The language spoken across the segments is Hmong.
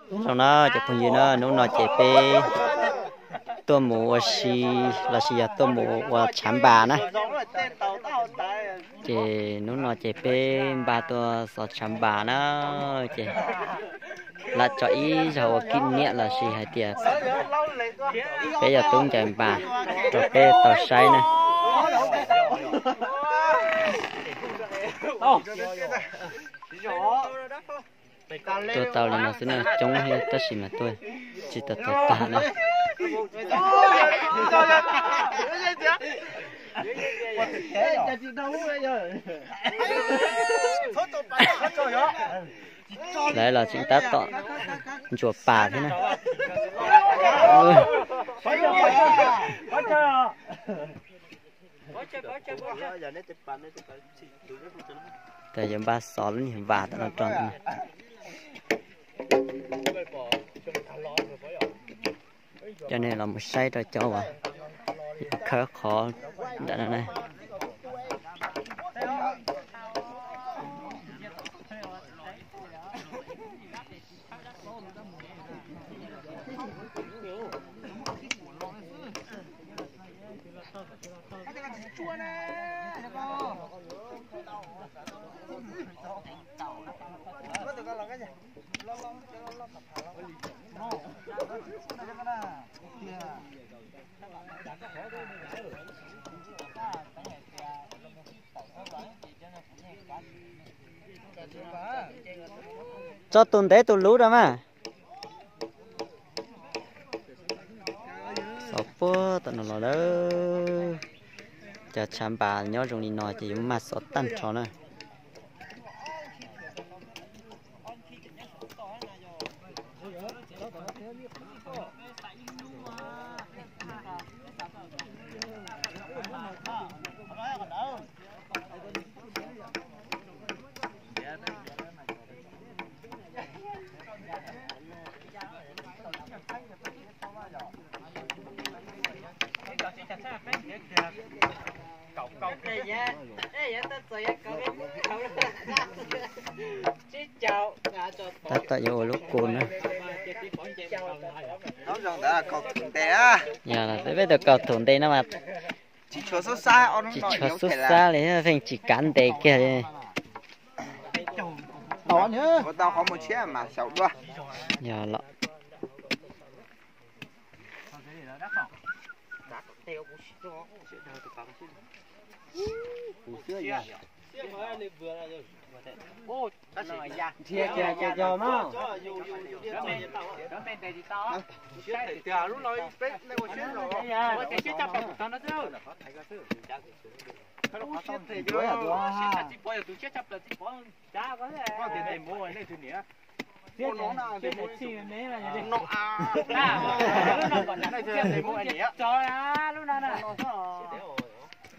Zoo na cov phooj ywg na, hnub no ces peb tuaj mus ua si los sis yog tuaj mus ua tshav npas na. Ces hnub no ces peb npaj tuaj xov tshav npas na, ces lam tso ib zaug ua kib niam los sis hais tias peb yog tub ncaws npas rau peb tau saib na. Tuaj tau li no xwb na, coob thiab tab sis mas tuaj tsis tau tau tag na. Lawv los tseem tab tom ntsuas pas thiab na. Ces yuav npaj xov lub niag vas tom no rau ntawm no. Coj nej los mus saib rau cov uas khawb qhov ntawm no na. Tso tus ntev tus luv rau mas. Xov puag tom no los lawm. Cov tshav npas nyob zoo li no ces yuav mag xov tag nrho na. Tab tom yuav ua lub kua na. Yog peb tau kaus thaum ntes no mas tsis tshua xub xab li, pheej tsis kav ntes kiag li. Yog los. Nrhiav kiag ces yog mas.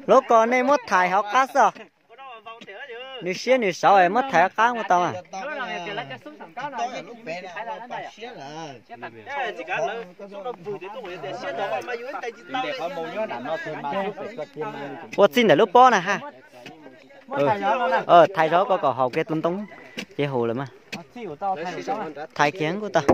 Lub ko nej muab thaiv hauv qab xwb. Nws siab nws saud es muab thaiv hauv qab ua tau mas. Ua txij ntawm lub pob na ha. Thaiv zog ko kom haus kiag tus ntoo ces haus lawm mas. Thaiv kiag kuj tau.